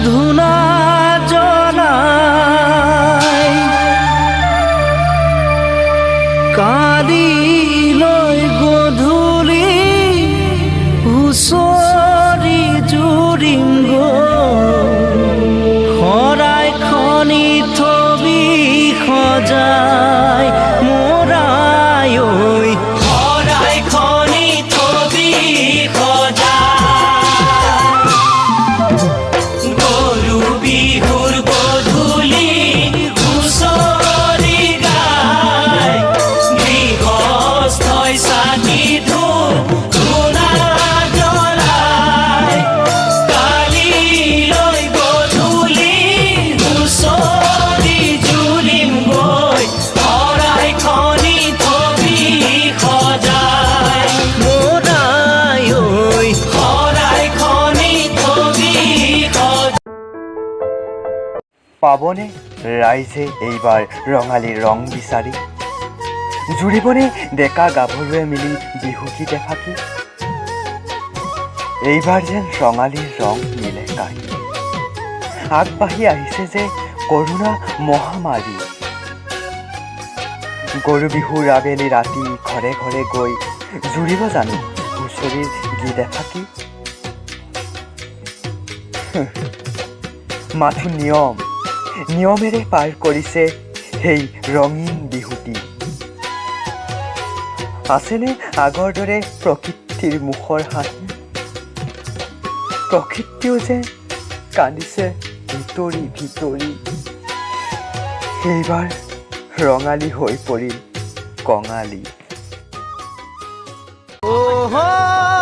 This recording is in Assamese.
ধূনা জ্বলাই। কালিলৈ গধূলি হুঁচৰি জুৰিম গৈ, শৰাইখনি থবি সজাই মোৰাই ঐ, শৰাইখনি থবি সজাই। গৰু বিহুৰ গধূলি হুঁচৰি গাই, গৃহস্থই চাকি ধূপ ধূনা জ্বলাই। কালিলৈ গধূলি হুঁচৰি জুৰিম গৈ, শৰাইখনি থবি সজাই মোৰাই ঐ, শৰাইখনি থবি সজাই। পাবনে ৰাইজে এইবাৰ ৰঙালীৰ ৰং বিচাৰি? জুৰিবনে ডেকা গাভৰুৱে মিলি বিহুগীত এফাকি? এইবাৰ যেন ৰঙালীৰ ৰং নিলে কাঢ়ি। আগবাঢ়ি আহিছে যে কৰোণা মহামাৰী। গৰু বিহুৰ আবেলি ৰাতি ঘৰে ঘৰে গৈ জুৰিব জানো হুঁচৰিৰ গীত এফাকি? মাথো নিয়ম নিয়মেৰে পাৰ কৰিছে সেই ৰঙীন বিহুটি। আছেনে আগৰ দৰে প্ৰকৃতিৰ মুখৰ হাঁহি? প্ৰকৃতিও যে কান্দিছে ভিতৰি ভিতৰি। সেইবাৰ ৰঙালী হৈ পৰিল কঙালী। অ'